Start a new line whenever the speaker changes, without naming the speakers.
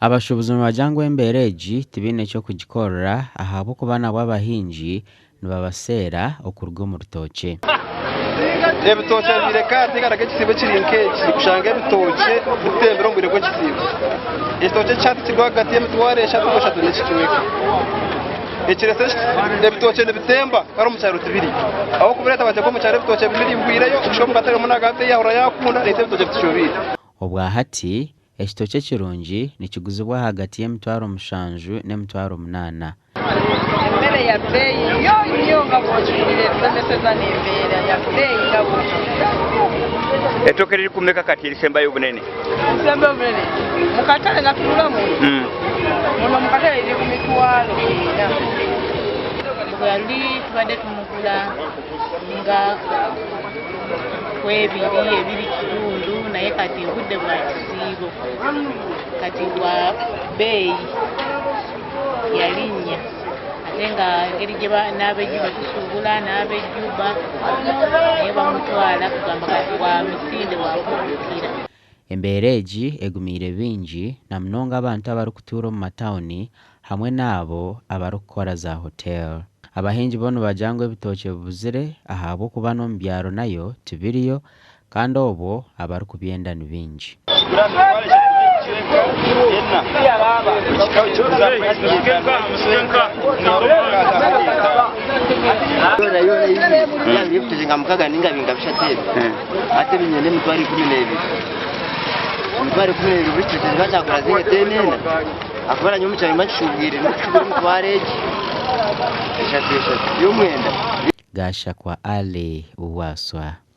Abashuubuzi nibagira ngu embeera egi tibaine ky'okugikorera ahabw'okuba nabo abahingi nibabaseera okuruga omu rutookye.
Ebitookye bibaire kare tinganaga ekisiibo ekiri nk'eki kushanga ebitookye bitembire omu bwire bw'ekisiibo. Ekitookye ekya hati kiri ahagati y'emitwaro eshatu n'eshatu n'ekicweka. Ekireetsire ebitookye nibitemba kare omu kyaro tibiriyo. Ahabw'okubireeta bateeka omu kyaro ebitookye bihwireyo okushuka omu katare omwe naagamba ati yaakunda naitwe ebitookye bitushobeire.
Obwa hati, Ekitookye ekirungi nikiguzibwa ahagati y'emitwaro mushanju n'emitwaro munaana.
Emmere ya bbeeyi nnyo nnyo nga bw'okigulira etusomeseza n'embeera ya bbeeyi nga bw'okigulira.
Ettooke liri ku mmeka kati erisembayo obunene?
Erisembayo obunene mu katale nga tugula muno, muno mu katale liri ku mitwalo ena.
Bweyali tubadde tumugula nga kwebiri ebiri kitundu naye kati obudde bwa kisiibo kati bwa bbeeyi yalinnya ate nga engeri gye n'ab'e Juba tusuubula n'ab'e Juba naye bamutwala kugamba kati wa misinde wakuddukira.
Embeera egi egumiire baingi na munonga abantu abarikutuura omu matauni hamwe n'abo abarikukora za hotel. Abahingi bo nibagira ngu ebitookye bibuzire ahabw'okuba n'omu byaro nayo tibiriyo kandi obwo abarikubyenda ni baingi. Gashakwa Ali Waswa.